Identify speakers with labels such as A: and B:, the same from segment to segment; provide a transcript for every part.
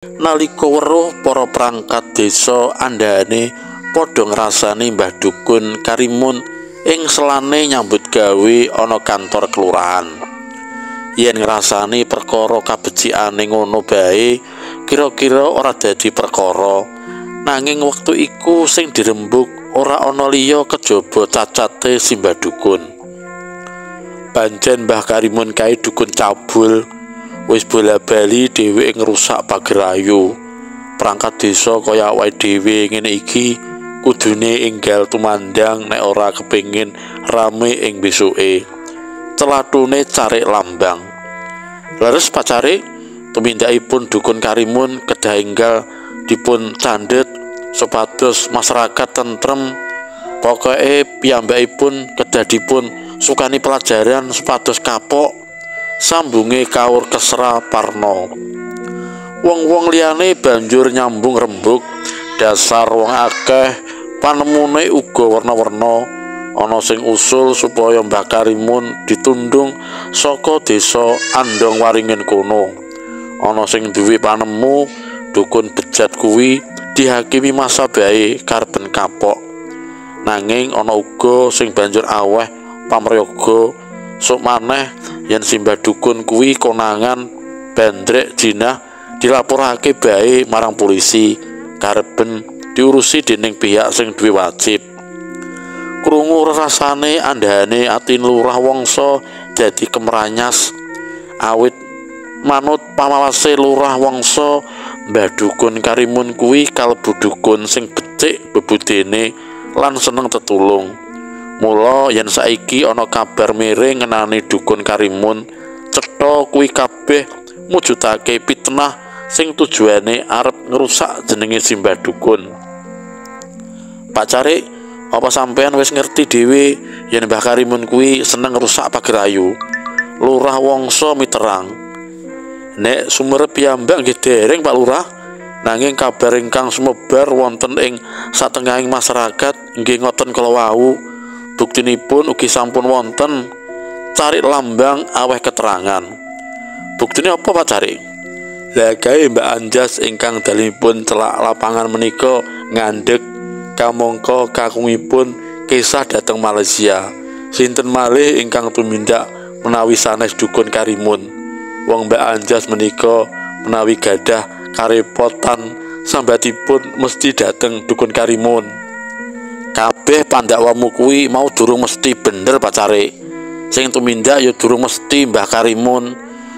A: Nalika weruh para perangkat desa andhane padha ngrasani Mbah Dukun Karimun ing selane nyambut gawe ana kantor kelurahan. Yen ngrasani perkara kabecikane ngono bae, kira-kira ora dadi perkara. Nanging wektu iku sing dirembug ora ana liya kejaba cacate Simbah Dukun. Pancen Mbah Karimun kae dukun cabul, wis bola-bali dheweke ngrusak pagerayu. Perangkat desa kaya awake dhewe ngene iki kudune enggal tumandang nek ora kepengin rame ing besuke. Celatune Carik Lambang. Leres Pak Carik, tumindakipun Dukun Karimun kedah enggal dipun candhet supados masyarakat tentrem. Pokoke piyambakipun kedah dipun sukani pelajaran supados kapok. Sambunge kaur Kesra Parno. Wong-wong liyane banjur nyambung rembug. Dasar wong akeh panemune uga werna-werna. Ana sing usul supaya Mbah Karimun ditundung saka desa Andong Waringin kono. Ana sing duwe panemu dukun bejat kuwi dihakimi masa bae karben kapok. Nanging ana uga sing banjur aweh pamrayoga sok maneh yen Simbah Dukun kuwi konangan bandrek jinah dilaporake bae marang polisi karben diurusi dening pihak sing duwe wajib. Krungu rasane andhane ati Lurah Wangsa dadi kemranyas. Awit manut pamawase Lurah Wangsa, Mbah Dukun Karimun kuwi kalebu dukun sing becik bebudene lan seneng tetulung. Mula yen saiki ana kabar miring ngenani Dukun Karimun, cetha kuwi kabeh mujudake fitnah sing tujuane arep ngrusak jenenge Simbah Dukun. Pak Carik, apa sampean wis ngerti dhewe yen Mbah Karimun kuwi seneng ngrusak pagerayu? Lurah Wangsa miterang. Nek sumerep piyambak nggih dereng Pak Lurah, nanging kabar ingkang sumebar wonten ing satengahing masyarakat nggih ngoten kala wau. Buktinipun ugi sampun wonten. Carik Lambang aweh keterangan. Buktine apa Pak Carik? Lah gawe Mbak Anjas ingkang dalemipun celak lapangan menika ngandhek kamangka kakungipun kisah dhateng Malaysia. Sinten malih ingkang tumindak menawi sanes Dukun Karimun? Wong Mbak Anjas menika menawi gadah karepotan sambatipun mesti dhateng Dukun Karimun. Kabeh pandakwamu kuwi mau durung mesti bener Pak Carik. Sing tumindak ya durung mesti Mbah Karimun.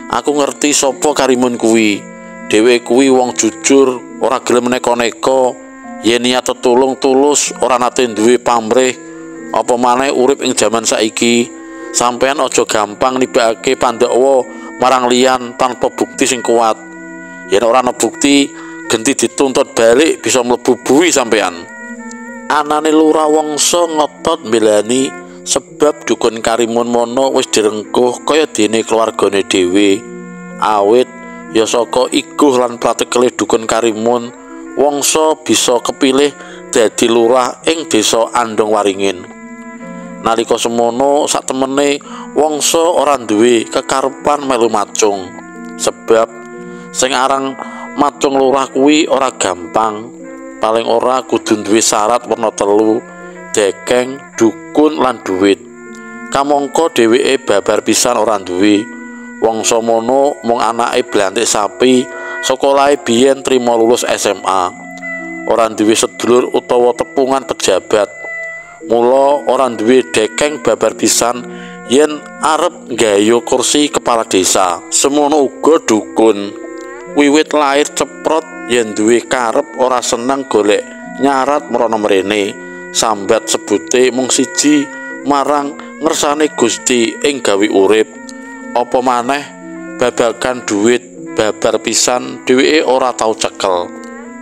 A: Aku ngerti sapa Karimun kuwi. Dheweke kuwi wong jujur, ora gelem neko-neko. Yen niat tetulung tulus, ora nate duwe pamrih. Apa maneh urip ing jaman saiki, sampean aja gampang nibakake pandakwa marang liyan tanpa bukti sing kuat. Yen ora ana bukti, genti dituntut balik bisa mlebu bui sampean. Anane Lurah Wangsa ngotot mbelani sebab Dukun Karimun mono wis direngkuh kaya dene keluargane dhewe. Awit ya saka iguh lan pratekele Dukun Karimun, Wangsa bisa kepilih dadi lurah ing desa Andong Waringin. Nalika semono saktemene Wangsa ora duwe kekarepan melu macung. Sebab sing aran macung lurah kuwi ora gampang. Paling ora kudu duwe syarat werna telu, dekeng, dukun lan duit. Kamangka dheweke babar pisan ora duwe. Wong samono mung anake blantik sapi, sekolahe biyen trima lulus SMA. Ora duwe sedulur utawa tepungan pejabat. Mula ora duwe dekeng babar pisan yen arep nggayo kursi kepala desa. Semono uga dukun. Wiwit lair ceprot yen duwe karep ora seneng golek nyarat mrono mrene. Sambat sebute mung siji marang ngersane Gusti ing gawe urip. Apa maneh babagan duit babar pisan dheweke ora tau cekel.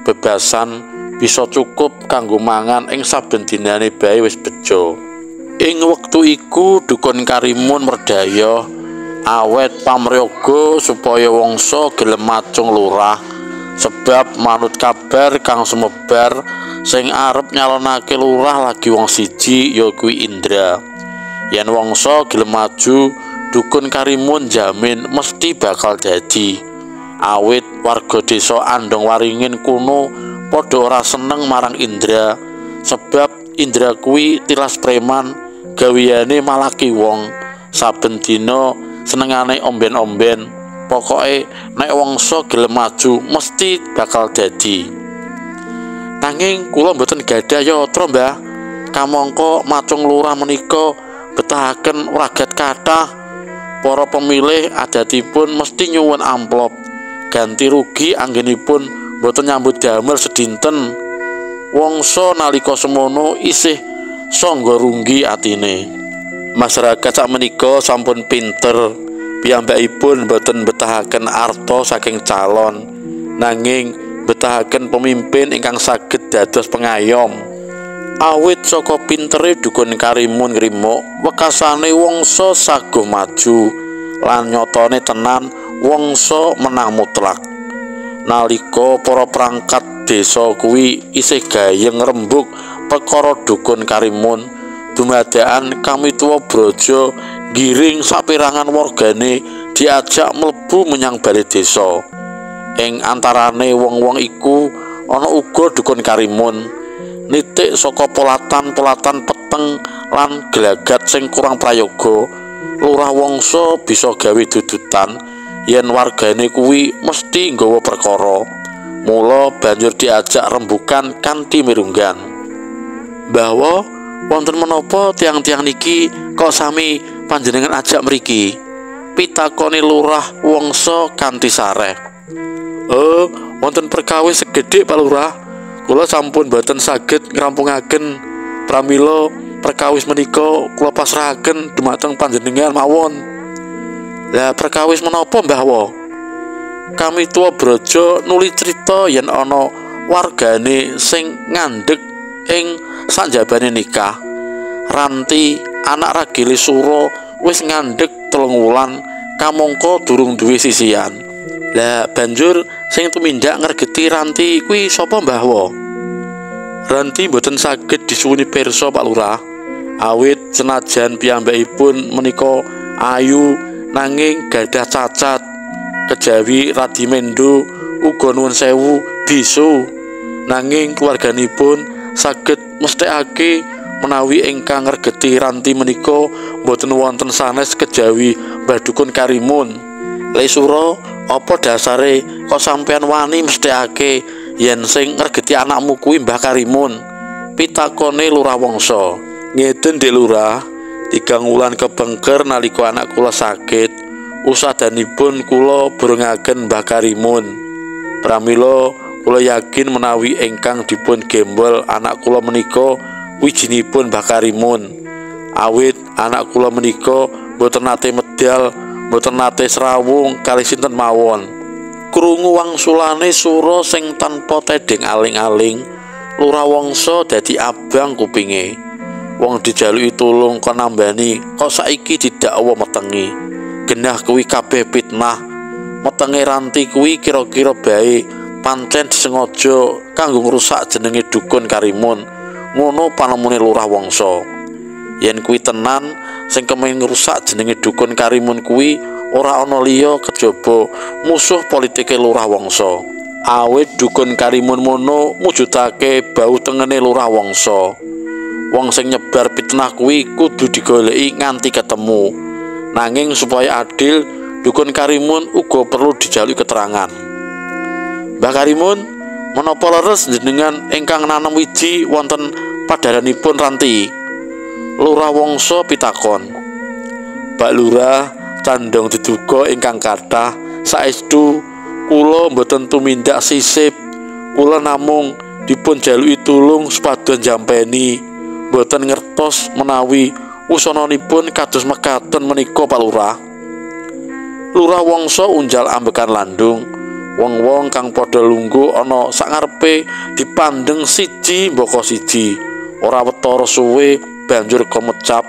A: Bebasan bisa cukup kanggo mangan ing saben dinane bae wis bejo. Ing wektu iku Dukun Karimun merdaya awet pamrayoga supaya Wangsa gelem macung lurah. Sebab manut kabar kang sumebar sing arep nyalonake lurah lagi wong siji ya kuwi Indra. Yen Wangsa gelem maju, Dukun Karimun jamin mesti bakal dadi. Awit warga desa Andong Waringin kuno padha ora seneng marang Indra, sebab Indra kuwi tilas preman, gawiyane malaki wong, saben dina senengane omben-omben. Pokoke nek Wangsa gelem maju mesti bakal dadi. Nanging kula mboten gadah yatra, Mbah. Kamangka macung lurah menika betahaken wragat kathah. Para pemilih adatipun mesti nyuwun amplop, ganti rugi anggenipun mboten nyambut damel sedinten. Wangsa nalika semono isih sangga runggi atine. Masyarakat sakmenika sampun pinter, piyambakipun mboten betahaken arta saking calon, nanging betahaken pemimpin ingkang saged dados pengayom. Awit saka pintere Dukun Karimun ngrimuk, wekasane Wangsa saguh maju lan nyatane tenan Wangsa menang mutlak. Nalika para perangkat desa kuwi isih gayeng rembug perkara Dukun Karimun, dumadakan kamituwa Braja ngiring saperangan wargane diajak mlebu menyang bale desa. Ing antarane wong-wong iku ana uga Dukun Karimun. Nitik saka polatan-polatan peteng lan gelagat sing kurang prayoga, Lurah Wangsa bisa gawe dudutan yen wargane kuwi mesti nggawa perkara. Mula banjur diajak rembukan kanthi mirunggan. Bahwa wonten menapa tiang-tiang niki kok sami panjenengan ajak mriki? Pitakone Lurah Wangsa kanthi sareh. Wonten perkawis segedhik Pak Lurah. Kula sampun boten saged ngrampungaken, pramila perkawis menika kula pasrahaken dumateng panjenengan mawon. Lah perkawis menapa, Mbah Wo? Kami tua Braja nuli crita yen ana wargane sing ngandhek ing sanjabane nikah. Ranti anak ragile Sura wis ngandhek 3 wulan kamangka durung duwe sisian. Lah banjur sing tumindak ngregeti Ranti kuwi sapa, Mbah Wo? Ranti mboten saged disuwuni pirsa, Pak Lurah. Awit senajan piyambakipun menika ayu nanging gadah cacat, kejawi radi mendo uga nuwun sewu bisu. Nanging keluarganipun saged mesthekake menawi ingkang ngregeti Ranti menika mboten wonten sanes kejawi Mbah Dukun Karimun. Le Sura, apa dasare kok sampeyan wani mesthekake yen sing ngregeti anakmu kuwi Mbah Karimun? Pitakone Lurah Wangsa. Ngeten, Dik Lurah, 3 wulan kebengker nalika anak kula sakit, usadanipun kula burungaken Mbah Karimun. Pramila kula yakin menawi ingkang dipun gembol anak kula menika wijinipun Mbah Karimun. Awit anak kula menika mboten nate medal, mboten nate srawung kalih sinten mawon. Krungu wangsulane Sura sing tanpa tedheng aling-aling, Lurah Wangsa dadi abang kupinge. Wong dijaluki tulung kon nambani, kok saiki didakwa metengi. Genah kuwi kabeh fitnah. Metenge Ranti kuwi kira-kira bae pancen disengaja kanggo ngrusak jenenge Dukun Karimun. Ngono panemune Lurah Wangsa. Yen kuwi tenan, sing kepengin ngrusak jenenge Dukun Karimun kuwi ora ana liya kejaba musuh politike Lurah Wangsa. Awit Dukun Karimun mono mujudake bau tengene Lurah Wangsa. Wong sing nyebar fitnah kuwi kudu digoleki nganti ketemu. Nanging supaya adil, Dukun Karimun uga perlu dijaluki keterangan. Mbah Karimun, menapa leres jenengan ingkang nanem wiji wonten padharanipun Ranti? Lurah Wangsa pitakon. Pak Lurah, candhong diduga ingkang kathah, saestu kula mboten tumindak sisip. Kula namung dipun jaluki tulung supados njampeni. Mboten ngertos menawi wusananipun kados mekaten menika, Pak Lurah. Lurah Wangsa unjal ambekan landung. Wong-wong kang padha lungguh ana sangarepe dipandheng siji mbaka siji. Ora wetara suwe banjur kemecap.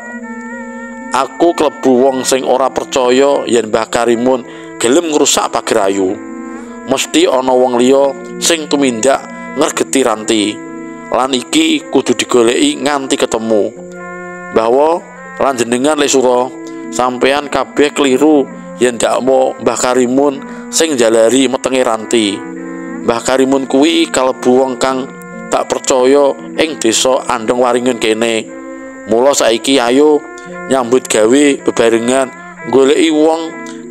A: Aku klebu wong sing ora percaya yen Mbah Karimun gelem ngrusak Pagerayu. Mesti ana wong liya sing tumindak ngregeti Ranti. Lan iki kudu digoleki nganti ketemu. Bahwa lan jenengan Le Sura, sampeyan kabeh keliru yen dakwa Mbah Karimun sing njalari metenge Ranti. Mbah Karimun kuwi kalebu wong kang tak percaya ing desa Andong Waringin kene. Mula saiki ayo nyambut gawe bebarengan goleki wong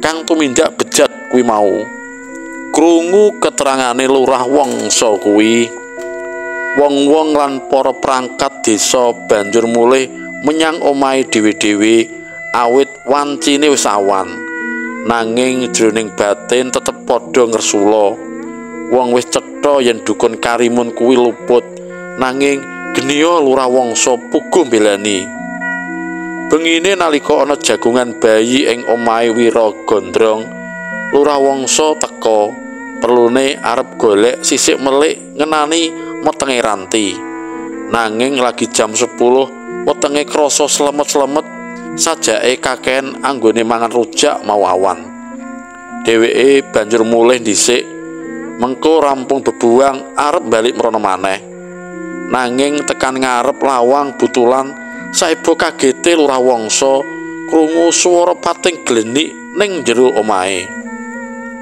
A: kang tumindak bejat kuwi mau. Krungu keterangane Lurah Wangsa kuwi, wong-wong lan para perangkat desa banjur mulih menyang omahe dhewe-dhewe awit wancine wis awan. Nanging jroning batin tetep padha ngresula. Wong wis cetha yen dukun Karimun kuwi luput, nanging geniya Lurah Wangsa puguh mbelani. Bengine nalika ana jagongan bayi ing omahe Wira Gondrong, Lurah Wangsa teka perlune arep golek sisik melik ngenani metenge Ranti. Nanging lagi jam 10 wetenge krasa slemet-slemet sajake kakehen anggone mangan rujak mau awan. Dheweke banjur mulih dhisik, mengko rampung bebuang arep balik mrono maneh. Nanging tekan ngarep lawang butulan saebo kagete Lurah Wangsa krungu swara pating glenik ning jero omahe.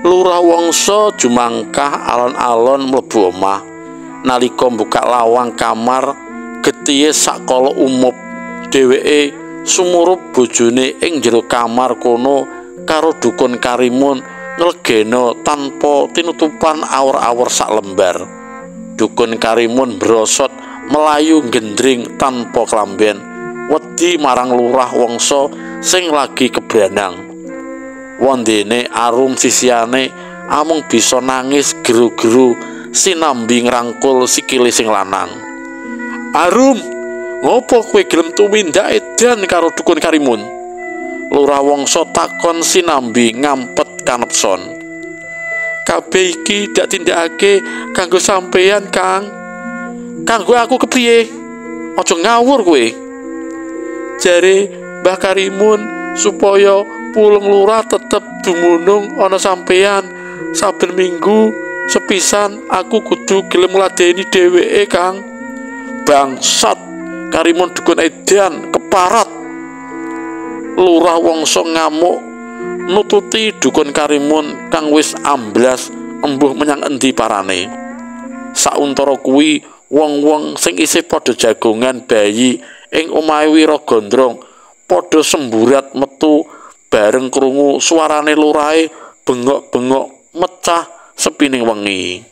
A: Lurah Wangsa jumangkah alon-alon mlebu omah. Nalika mbukak lawang kamar, getihe sakala umup. Dheweke sumurup bojone ing jero kamar kono karo dukun Karimun nglegena tanpa tinutupan awur-awur sak lembar. Dukun Karimun brosot melayu gendring tanpa klamben, wedi marang Lurah Wangsa sing lagi kebranang. Wondene Arum sisihane amung bisa nangis geru-geru sinambi ngrangkul sikile sing lanang. "Arum, ngopo kowe gelem tumindak edan karo dukun Karimun?" Lurah Wangsa takon sinambi ngampet kanepson. "Kabeh iki dak tindakake kanggo sampeyan, Kang." "Kanggo aku kepriye? Aja ngawur kowe." "Jare Mbah Karimun supaya pulung lurah tetep dumunung ana sampeyan saben minggu sepisan, aku kudu gelem ngladeni dheweke, Kang." "Bangsat, Karimun dukun edan, keparat." Lurah Wangsa ngamuk nututi dukun Karimun kang wis amblas embuh menyang endi parane. Sauntara kuwi wong-wong sing isih padha jagongan bayi ing omahe Wira Gondrong padha semburat metu bareng krungu suarane lurahe bengok-bengok mecah sepining wengi.